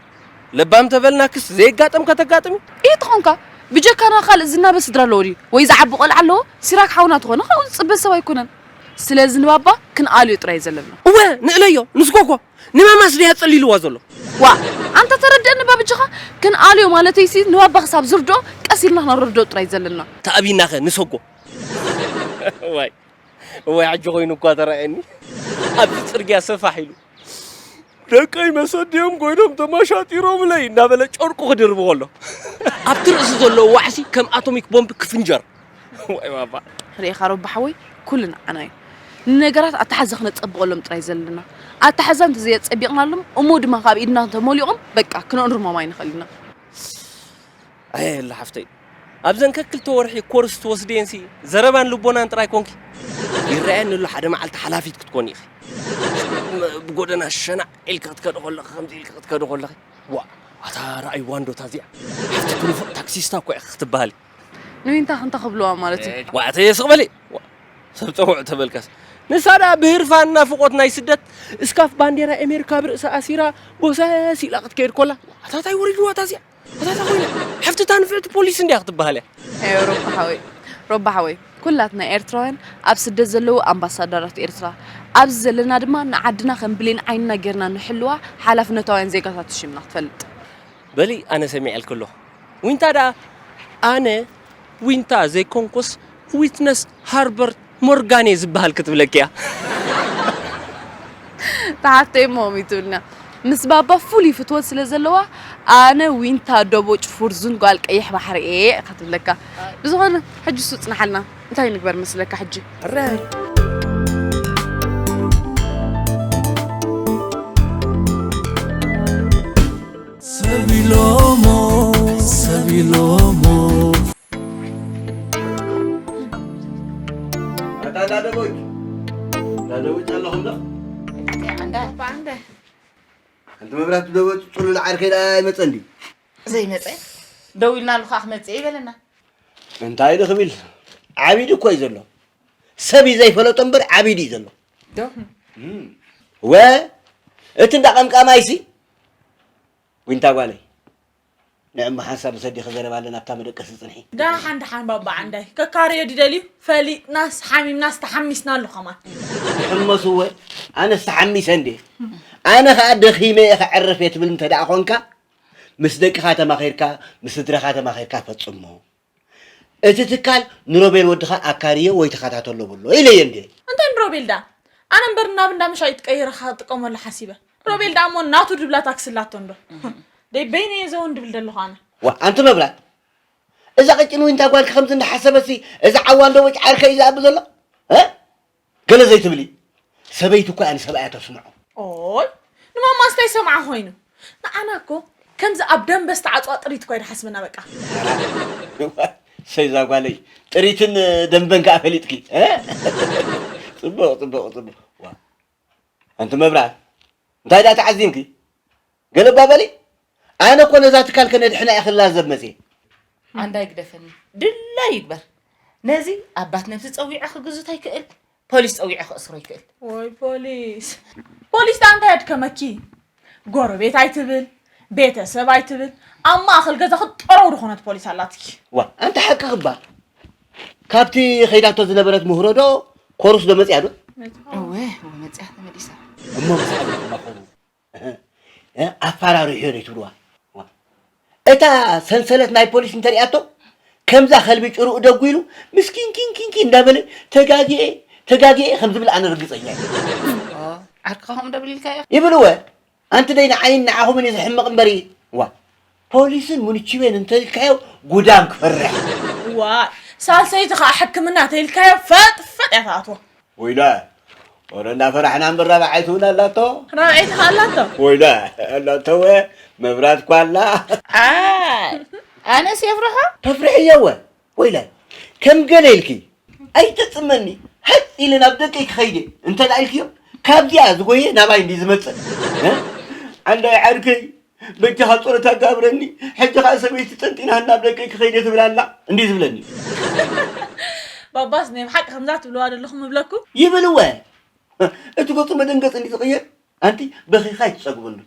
ለባም ተበልናክስ ዘየጋጠም ከተጋጥሚ። ኢሂ ተኾንካ ብጀካና ካልእ ዝናበ ስድራ ኣለዎ ድዩ? ወይ ዝዓቢ ቆልዓ ኣለዎ? ሲራክ ሓውና ተኾነ ካብኡ ዝጽበ ሰብ ኣይኮነን። ስለዚ ንባባ ክንኣልዮ ጥራይ እዩ ዘለና። እወ ንእለዮ ንስኮ እኮ ንማማስ ድያ ጸሊልዋ ዘሎ። ዋእ ኣንታ ተረድኣኒ እባ በጃኻ። ክንኣልዮ ማለተይሲ ንባባ ክሳብ ዝርድኦ ቀስ ኢልና ክነረድኦ ጥራይ እዩ ዘለና። ተኣቢናኸ ንሰጎ። ዋይ እዋይ ሕጂ ኮይኑ እኳ ተራእየኒ ኣብዚ ጽርግያ ሰፋሕ ኢሉ ደቀይ መሰድዮም ኮይኖም ተመሻጢሮምለይ እናበለ ጨርቁ ክድርብ ከሎ ኣብቲ ርእሱ ዘለዎ ዋዕሲ ከም ኣቶሚክ ቦምብ ክፍንጀር። ዋይ ባባ። ርኢኻ ሮቢ ሓወይ ኩሉ ንዓና እዩ። ንነገራት ኣተሓዛ ክነጸብቐሎም ጥራይ ዘለና። ኣተሓዛ እንተዘየጸቢቕናሎም እሞ ድማ ካብ ኢድና እንተሞሊቖም በቃ ክነእርሞም ኣይንኽእል ኢና። ኣየ ላ ሓፍተይ ኣብዘን ከክልተ ወርሒ ኮርስ ትወስድየንሲ ዘረባን ልቦናን ጥራይ ኮንኪ ይረኣየኒ ኣሎ ሓደ መዓልቲ ሓላፊት ክትኮኒ ኢኺ ብጎደና ሸናዕ ኢልኪ ክትከዲ ከለኺ ከምዚ ኢልኪ ክትከዲ ከለኺ ዋ ኣታ ረኣይዋ እንዶ እታ እዚኣ ሓፍቲ ትንፉዕ ታክሲስታ እኮ ኢኺ ክትበሃሊ ንዊንታ ክንታ ክብልዋ ማለት እዩ ዋዕተየ ስቕ በሊ ሰብ ፀውዕ ተበልካስ ንሳ ደኣ ብህርፋን ናፍቖት ናይ ስደት እስካፍ ባንዴራ ኤሜርካ ብርእሳ ኣሲራ ጎሰስ ኢላ ክትከይድ ኮላ ኣታ ታይ ወሪድዋ እታ እዚኣ ኣታ ታይ ኮይና ሓፍቲ እታ ንፍዕቲ ፖሊስ እንድያ ክትበሃል እያ ኣይ ሮባ ሓወይ ሮባ ሓወይ ኩላትና ኤርትራውያን ኣብ ስደት ዘለዉ ኣምባሳደራት ኤርትራ ኣብዚ ዘለና ድማ ንዓድና ከም ብሌን ዓይንና ጌርና ንሕልዋ ሓላፍነታውያን ዜጋታት ተሽምና ክትፈልጥ በሊ ኣነ ሰሚዐልኪ ኣለኹ ዊንታ ደኣ ኣነ ዊንታ ዘይኮንኩስ ዊትነስ ሃርበርት ሞርጋን እየ ዝበሃል ክትብለኪ እያ። እታ ሓፍተይ እሞ ከምኡ ትብልና ምስ ባባ ፍሉይ ፍትወት ስለ ዘለዋ ኣነ ዊንታ ደቦጭ ፉርዙን ጓል ቀይሕ ባሕሪ እየ እያ ክትብለካ። ብዝኾነ ሕጂ እሱ ጽንሓልና እንታይ ንግበር መስለካ ሕጂ? ሕራይ። ሰብ ኢሎሞ ደዊት ኣለኹም ዶ? ኣንዳ ባንደ ሓንቲ መብራት ደወ ፅሉል ዓርከይ ደኣ ኣይመፀን ድዩ? ዘይመፀ ደው ኢልና ኣለኹ ክመፅእ ይበለና። እንታይ ዶ ክብል ዓቢድ እኮ እዩ ዘሎ። ሰብ እዩ ዘይፈለጦ እምበር ዓቢድ እዩ ዘሎ። ዶ ወ እቲ እንዳ ቀምቃማይሲ ዊንታ ጓለይ ንዕማ ሓንሳብ ምስ ኣዴኺ ዘረባ ኣለና ኣብታ መደቀሲ ፅንሒ። ደሓን ደሓን ባባ ዓንዳይ ከካርዮ ድደልዩ ፈሊጥናስ ሓሚምናስ ተሓሚስና ኣሎ ከማን ሕመስወ ኣነስ ተሓሚሰ እንዴ ኣነ ከዓ ደኺመ እየ ከዕርፍ እየ ትብል እንተ ደኣ ኾንካ ምስ ደቅኻ ተማኺርካ ምስ ስድራኻ ተማኺርካ ፈጽሞ። እቲ ትካል ንሮቤል ወድኻ ኣካርዮ ወይ ተኸታተሎ በሎ ኢለዮ እንዴ። እንታይ ንሮቤል ደኣ ኣነ እምበር ናብ እንዳ መሻይት ቀይረ ክጥቀመሉ ሓሲበ። ሮቤል ደኣ እሞ ናቱ ድብላ ታክሲ ኣላቶ እንዶ ደይ በይነ እየ ዘውን ድብል ዘለኹ ኣነ። ዋ ኣንቲ መብራት እዛ ቀጭን ዊንታ ጓልኪ ከምዚ እንዳሓሰበሲ እዚ ዓዋን ዶ ወጭ ዓርከ እዩ ዝኣቢ ዘሎ እ? ገለ ዘይትብሊ ሰበይቲ እኮ እያ ንሰብኣያ ተስምዖ። ኦይ ንማማስ እንታይ ሰምዓ ኮይኑ ንዓና እኮ ከምዚ ኣብ ደንበ ዝተዓፅዋ ጥሪት እኮ እዩ ድሓስበና በቃ። ሰይዛ ጓለይ ጥሪትን ደንበን ከዓ ፈሊጥኪ እ? ፅቡቅ ፅቡቅ ፅቡቅ ዋ ኣንቲ መብራት እንታይ ዳ ተዓዚምኪ ገለ እባ በሊ ኣነ እኮ ነዛ ትካል ከነድሕና እየ ክላዘብ መፅየ ዓንዳ ይግደፈኒ ድላይ ይግበር ነዚ ኣባት ነብሲ ፀዊዐ ክግዙት ኣይክእል ፖሊስ ፀዊዐ ክእስሮ ይክእል ወይ ፖሊስ ፖሊስ ዳ እንታይ ኣድከመኪ ጎረቤት ኣይትብል ቤተሰብ ኣይትብል ኣብ ማእኸል ገዛኺ ጠረው ዝኾነት ፖሊስ ኣላትኪ ዋ ኣንተ ሓቂ ክባ ካብቲ ኸይዳቶ ዝነበረት ምህሮ ዶ ኮሩስ ዶ መፅያ ዶ እወ መፅያ ተመሊሳ እሞ ምሳሌ ክማኸሩ ኣፋራሪሑ ዶ ይትብልዋ እታ ሰንሰለት ናይ ፖሊስ እንተሪኣቶ ከምዛ ከልቢ ጭሩኡ ደጉ ኢሉ ምስኪን ኪንኪንኪ እንዳበለ ተጋጊኤ ተጋጊኤ ከም ዝብል ኣነ ርግፀኛ እየ ዓርክኻ ከምኡ ደብሊልካዮ ይብልወ ኣንቲ ደይ ንዓይን ንዓኹምን እዩ ዝሕምቕ እምበሪ ዋ ፖሊስን ሙንችቤን እንተልካዮ ጉዳም ክፈርሕ ዋ ሳልሰይቲ ከዓ ሕክምና ተይልካዮ ፈጥፈጥ እያ ትኣትዎ ወይለ ወረ እንዳፈራሕና እምበር ራብዓይቲ እውን ኣላቶ ራብዐይቲ ከዓ ኣላቶ ወይለ ኣላቶ ወ መብራት ኳላ ኣነስ የፍርሖ ተፍርሕዮ ወ ወይለ ከም ገለ ኢልኪ ኣይተፅመኒ ሃጥ ኢለ ናብ ደቀይ ክኸይደ እንተ ደኣ ኢልክዮ ካብዚኣ ዝጎየ ናባይ እንዲ ዝመፅእ ዓንዳይ ዓርከይ በጃኻ ጸሎት ኣጋብረኒ ሕጂ ኸዓ ሰበይቲ ጠንጢናህና ኣብ ደቀይ ክኸይደ ትብል ኣላ እንዲ ዝብለኒ እዩ ባባስ ናይ ብሓቂ ከምዛ ትብልዋ ዘለኹም እብለኩም ይብል እወ እቲ ገጹ መደንገጽ እንዲ ዝቕየር ኣንቲ በኺኻ ኣይትጸግብሉ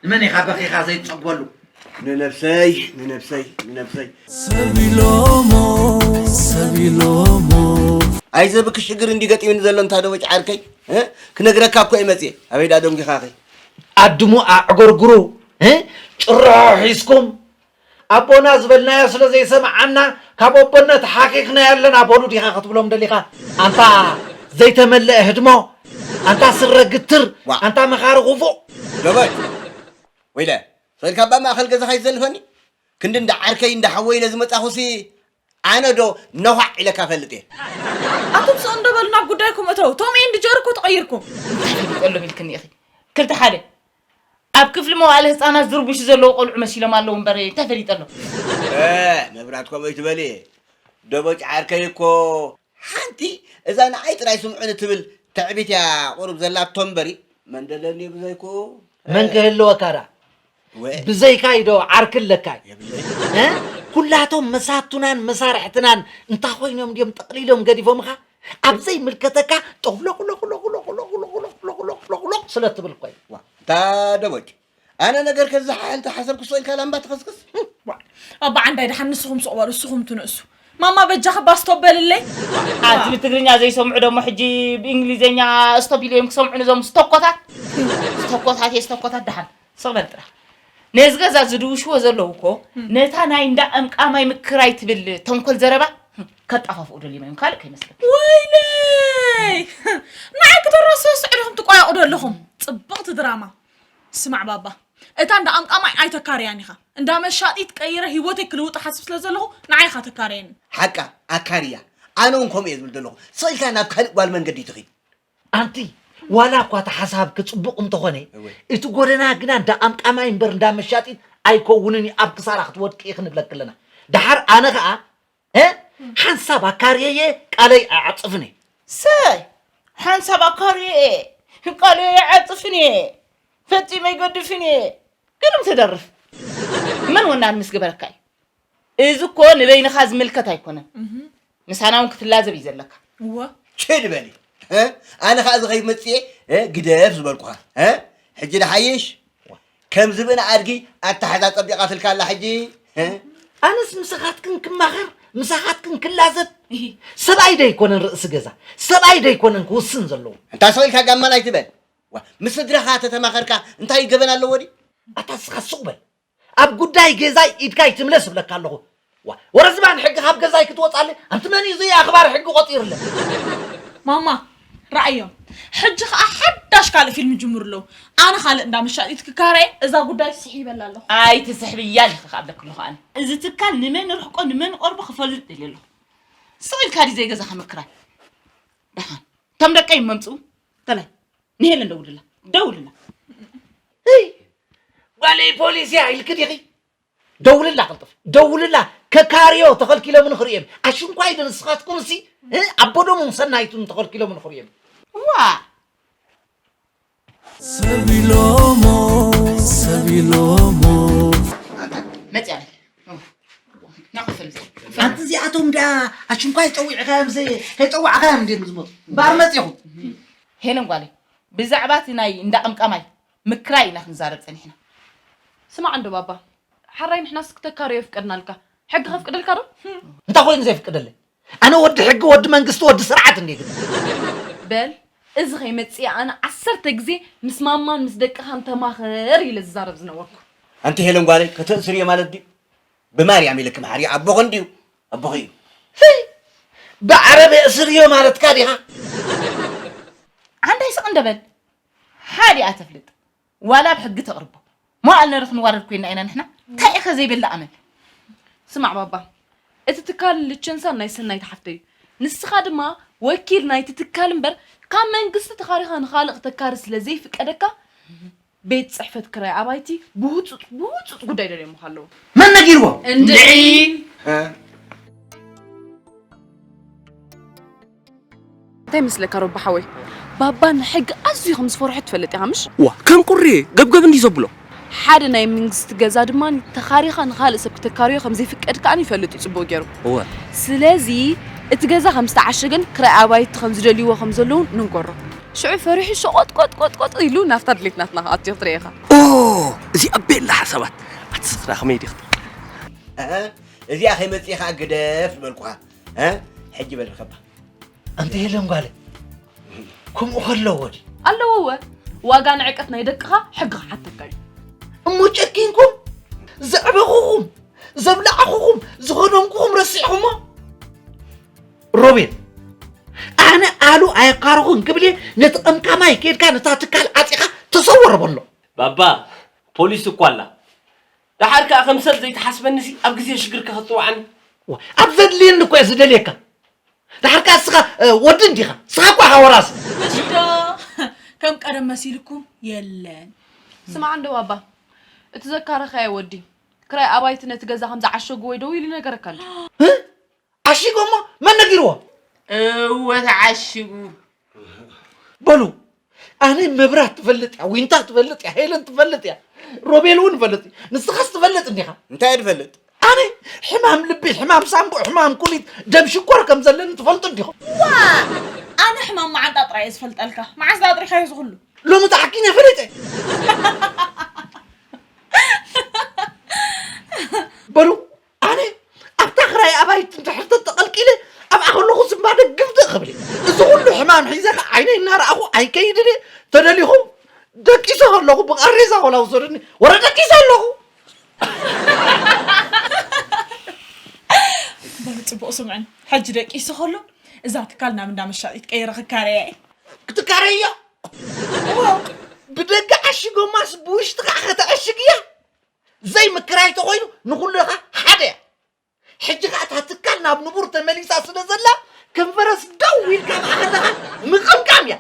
ንመን ኢኻ በኺኻ ዘይትጸግበሉ ንነብሰይ ንነብሰይ ንነብሰይ ሰብ ኢሎሞ ሰብ ኢሎሞ ኣይዘብኪ ሽግር እንዲ ገጢምኒ ዘሎ እንታ ደወጭ ዓርከይ ክነግረካ እኮ እየ መፅየ ኣበይ ዳ ደንጊኻኺ ኣድሙ ኣዕጎርጉሩ ጭርሖ ሒዝኩም ኣቦና ዝበልናዮ ስለ ዘይሰምዓና ካብ ኣቦነት ሓኺኽናዮ ኣለና በሉ ዲኻ ክትብሎም ደሊኻ ኣንታ ዘይተመለአ ህድሞ ኣንታ ስረ ግትር ኣንታ መኻሪ ክፉእ ገበል ወይለ ሰልካ ባ ማእኸል ገዛኻ ይዘልፈኒ ክንዲ እንዳ ዓርከይ እንዳ ሓወይ ኢለ ዝመጻኹሲ ኣነ ዶ ነዃዕ ኢለካ ፈልጥ እየ ኣቱም ስቕ እንዶ በሉ ናብ ጉዳይኩም እተው ቶም ኤንድ ጀሪ እኮ ተቐይርኩም እንታይ ፈሊጠሎም ኢልክኒ ኢኺ ክልተ ሓደ ኣብ ክፍሊ መዋእለ ህፃናት ዝርብሹ ዘለዉ ቆልዑ መሲሎም ኣለዉ እምበር እንታይ ፈሊጠሎም መብራት ከምኡ ይትበሊ ደቦጭ ዓርከይ እኮ ሓንቲ እዛ ንዓይ ጥራይ ስምዑኒ ትብል ትዕቢት እያ ቁሩብ ዘላቶ እምበሪ መን ደለኒ ብዘይኩ መን ክህልወካ ደኣ ብዘይካይ ዶ ዓርኪ ኣለካይ ኩላቶም መሳቱናን መሳርሕትናን እንታይ ኮይኖም ድዮም ጠቕሊሎም ገዲፎምኻ ኣብ ዘይምልከተካ ጠውሎቕሎቕሎቕሎቕሎቕሎቕሎቕሎቕሎቕ ስለ ትብል ኮይ እታ ደቦጭ ኣነ ነገር ከዝሓ እንተ ሓሰብኩ ስቕ ኢልካ ላምባ ትኸስክስ ኣባ ዓንዳይ ደሓን ንስኹም ስቕ በሉ እስኹም ትንእሱ ማማ በጃኺ ባስቶብ በልለይ ኣቲ ብትግርኛ ዘይሰምዑ ደሞ ሕጂ ብእንግሊዘኛ ስቶፕ ኢሎም ክሰምዑ ነዞም ስተኮታት ስተኮታት እየ ስተኮታት ደሓን ስቕ በል ጥራሕ ነዚ ገዛ ዝድውሽዎ ዘለዉ እኮ ነታ ናይ እንዳ ቀምቃማይ ምክራይ ትብል ተንኮል ዘረባ ከጣፋፍኡ ደልዮም እዮም ካልእ ከይመስለኩም ወይለይ ንዓይ ክተረስስዑ ዲኹም ትቋየቑ ዘለኹም ፅብቕቲ ድራማ ስማዕ ባባ እታ እንዳ ቀምቃማይ ኣይተካርያን ኢኻ እንዳ መሻጢት ቀይረ ህይወተይ ክልውጥ ሓስብ ስለ ዘለኹ ንዓይ ኢኻ ተካርየኒ ሓቃ ኣካርያ ኣነ እውን ከምኡ እየ ዝብል ዘለኹ ስቕ ኢልካ ናብ ካልእ ጓል መንገዲ ትኺድ ኣንቲ ዋላ እኳ እቲ ሓሳብኪ ፅቡቕ እንተኾነ እቲ ጎደና ግና እንዳ ቀምቃማይ እምበር እንዳ መሻጢት ኣይከውንን እዩ ኣብ ክሳራ ክትወድቂ ኢኺ ንብለኪ ኣለና ደሓር ኣነ ኸዓ ሓንሳብ ኣካርየየ ቃለይ ኣይዓጽፍን እየ። ሰይ ሓንሳብ ኣካርየየ ቃለይ ኣይዓጽፍን እየ፣ ፈጺመ ኣይገድፍን እየ። ግርም ትደርፍ። መን ወናን ምስ ገበረካ እዩ? እዚ እኮ ንበይንኻ ዝምልከት ኣይኮነን። ምሳና እውን ክትላዘብ እዩ ዘለካ። እወ። ችድ በሊ። እ? ኣነ ኸኣ እዚ ኸይመጽኤ፣ እ፣ ግደፍ ዝበልኩኻ። እ? ሕጂ ንሓይሽ። ከም ዝብእና ኣድጊ ኣተሓዛ ጸቢቓትልካ ኣላ ሕጂ። እ? ኣነስ ምሳኻትክን ክማኸር፣ ምሳኻትክን ክላዘብ። እሂ። ሰብኣይ ዶ ኣይኮነን ርእሲ ገዛ? ሰብኣይ ዶ ኣይኮነን ክውስን ዘለዎ? እንታ ስቕ ኢልካ ጋማን ኣይትበል። ዋ፣ ምስ ስድራኻ ተተማኸርካ እንታይ ገበን ኣለዎ ድዩ? ኣታ ንስኻ ሱቕ በል። ኣብ ጉዳይ ገዛይ ኢድካ ኣይትምለስ እብለካ ኣለኹ። ዋ፣ ወረ ዝባን ሕጊ ካብ ገዛይ ክትወጻለይ? ኣንቲ መን እዩ ዘይ ኣኽባሪ ሕጊ ቆጺርለ? ማማ፣ ረኣዮም። ሕጂ ኸኣ ሓዳሽ ካልእ ፊልም ይጅምሩ ኣለዉ። ኣነ ካልእ እንዳ መሻጢት ክካረ እዛ ጉዳይ ስሒበላ ኣለኹ። ኣይትስሕብያ ኢኺ ክኣብለኪ ኣለኹ ኣነ። እዚ ትካል ንመን ርሕቆ ንመን ቆርቦ ክፈልጥ ደልየ ኣለኹ። ስቕ ኢልካ ድዩ ዘይገዛኻ ምክራይ? ደሓን። እቶም ደቀይ መምጽኡ? ተላይ። ንሄለን ደውልላ። ደውልላ። እይ፣ ጓለይ ፖሊስ እያ ኢልኪ ዲኺ? ደውልላ ቅልጥፍ። ደውልላ። ከካርዮ ተኸልኪሎምን ክርእዮም። ኣሽንኳይ ዶ ንስኻትኩም ሲ? እ? ኣቦዶምን ሰናይቱን ተኸልኪሎምን ክርእዮም። ዋ! ሰብ ኢሎሞ፣ ሰብ ኢሎሞ። መጽያ በል። ኦ፣ ናቕፈል። ኣንቲ እዚኣቶም ደኣ ኣሽንኳይ ጸዊዕካዮም ዘ-፣ ከይጸዋዕካዮም እንድዮም ዝመጹ። እምበኣር መጺኹም። ሄለን ጓለይ፣ ብዛዕባ እቲ ናይ እንዳ ቀምቃማይ ምክራይ ኢና ክንዛረብ ጸኒሕና። ስማዕ እንዶ ባባ፣ ሓራይ ንሕናስ ክተካርዮ የፍቀድናልካ። ሕጊ ከፍቅደልካ ዶ? እንታይ ኮይኑ ዘየፍቅደለይ? ኣነ ወዲ ሕጊ፣ ወዲ መንግስቲ፣ ወዲ ስርዓት እንዴ ግን። በል፣ እዚ ከይመጽእ ኣነ ዓሰርተ ግዜ ምስ ማማን ምስ ደቅኻን ተማኸር ኢለ ዝዛረብ ዝነበርኩ። ኣንቲ ሄለን ጓለይ፣ ከተእስርዮ ማለት ድዩ? ብማርያም ኢልኪ መሓሪ ኣቦኺ እንድዩ፣ ኣቦኺ እዩ። ህይ! ብዓረብ የእስርዮ ማለትካ ዲኻ? ዓንዳይ ስቕ እንደ በል። ሓዲኣ ተፍልጥ። ዋላ ብሕጊ ተቕርቦ። መዋእል ነሪ ክንዋረድ ኮይና ኢና ንሕና። እንታይ ኢኸ ዘይበላ ኣመል? ስማዕ ባባ፣ እቲ ትካል ልቸንሳን ናይ ሰናይት ሓፍተይ እዩ። ንስኻ ድማ ወኪል ናይቲ ትካል እምበር፣ ካብ መንግስቲ ተኻሪኻ ንኻልእ ክተካሪ ስለ ዘይፍቀደካ፣ ቤት ጽሕፈት ክራይ ኣባይቲ ብህጹጽ፣ ብህጹጽ ጉዳይ ደልዮምኻ ኣለዉ። መን ነጊርዎ? እንድዒ። እ? እንታይ ይመስለካ ሮቢ ሓወይ? ባባ ንሕጊ ኣዝዩ ከም ዝፈርሖ ትፈልጥ ኢኻ ምሽ? ዋ፣ ከም ቁሪ ገብገብ እንዲ ዘብሎ። ሓደ ናይ መንግስቲ ገዛ ድማ ተኻሪኻ ንኻልእ ሰብ ክተካርዮ ከም ዘይፍቀድ ከኣ ይፈልጥ እዩ ጽቡቕ ገይሩ። እወ። ስለዚ እቲ ገዛ ከም ዝተዓሸገን ክራይ ኣባይቲ ከም ዝደልይዎ ከም ዘለውን ንንገሮ። ሽዑ ፈሪሑ ሸቖጥ ቆጥ ቆጥ ቆጥ ኢሉ ናብታ ድሌት ናትና ክኣቱ እዩ ክትርኢ ኢኻ። ኦ፣ እዚ ኣቤላ ሓሳባት። ኣቲ ስኽራ ከመይ ዲኽ? እህ፣ እዚኣ ከይመጽእ ከኣ ግደፍ ዝበልኩኻ። እ? ሕጂ በል ርከባ። ኣንቲ ሄለን ጓለ፣ ከምኡ ከለዎ ድዩ? ኣለዎ እወ። ዋጋ ንዕቀት ናይ ደቅኻ ሕጊ ክሓተካ እዩ። እሞ ጨኪንኩም፣ ዘዕበኹኹም፣ ዘብላዕኹኹም፣ ዝኸደንኩኹም ረሲዕኹሞ? ሮቤል፣ ኣነ ኣሉ ኣየካረኹን ክብል እየ፣ ነቲ ቀምቃማይ ኬድካ ነታ ትካል ዓጺኻ ተሰወር በሎ። ባባ፣ ፖሊስ እኮ ኣላ። ደሓር ከኣ ከም ሰብ ዘይትሓስበኒሲ ኣብ ግዜ ሽግር ከኽጽውዓኒ። ዋ፣ ኣብ ዘድልየኒ እኮ እየ ዝደልየካ። ደሓር ከኣ እስኻ፣ እ፣ ወዲ እንዲኻ። እስኻ እኮ ኢኻ ወራሲ። መሲዶ ከም ቀደም መሲልኩም የለን። ስማዕ እንዶ ባባ፣ እቲ ዘካረኻዮ ወዲ ክራይ ኣባይቲ ነቲ ገዛ ከም ዝዓሸጉዎ ደው ኢሉ ይነገረካ ኣሎ። እ? ዓሺጎሞ? መን ነጊርዎ? እወ ተዓሺጉ። በሉ፣ ኣነ መብራት ትፈልጥ እያ፣ ዊንታ ትፈልጥ እያ፣ ሄለን ትፈልጥ እያ፣ ሮቤል እውን ይፈልጥ እዩ። ንስኻስ ትፈልጥ እንዲኻ? እንታይ እየ ዝፈልጥ? ኣነ ሕማም ልቢ፣ ሕማም ሳንቡእ፣ ሕማም ኩሊት፣ ደም ሽኮር ከም ዘለኒ ትፈልጡ እንዲኹም? ዋ! ኣነ ሕማም መዓንጣ ጥራይ እየ ዝፈልጠልካ። መዓስ ዳኣ ኣጥሪኻዮ እዚ ኩሉ? ሎሚ ተሓኪነ ፈሊጠ። በሉ፣ ኣነ ኣብታ ክራይ ኣባይቲ እንድሕር ተተቐልቂለ፣ ኣብኣ ከለኹ ዝምባደ ግፍድእ ክብል እየ። እዚ ኩሉ ሕማም ሒዘ ኸዓ ዓይነይ እናረኣኹ ኣይከይድን እየ። ተደሊኹም ደቂሰ ከለኹ ብቓሬዛ ወላ ውሰዱኒ። ወረ ደቂሰ ኣለኹ። በሉ ጽቡቕ ስምዕን። ሕጂ ደቂሰ ከሎ እዛ ትካል ናብ እንዳ መሻጢት ቀይረ ክካረያ እየ። ክትካረያ? እወ። ብደገ ዓሺጎማስ ብውሽጢ ኸዓ ከተዕሽግያ? ዘይምክራይ ተኾይኑ ንኹሉ ኢኻ ሓደ እያ። ሕጂ ኸዓ እታ ትካል ናብ ንቡር ተመሊሳ ስለ ዘላ፣ ከም ፈረስ ደው ኢልካ ኸዓ ከለኻ ምቕምቃም እያ።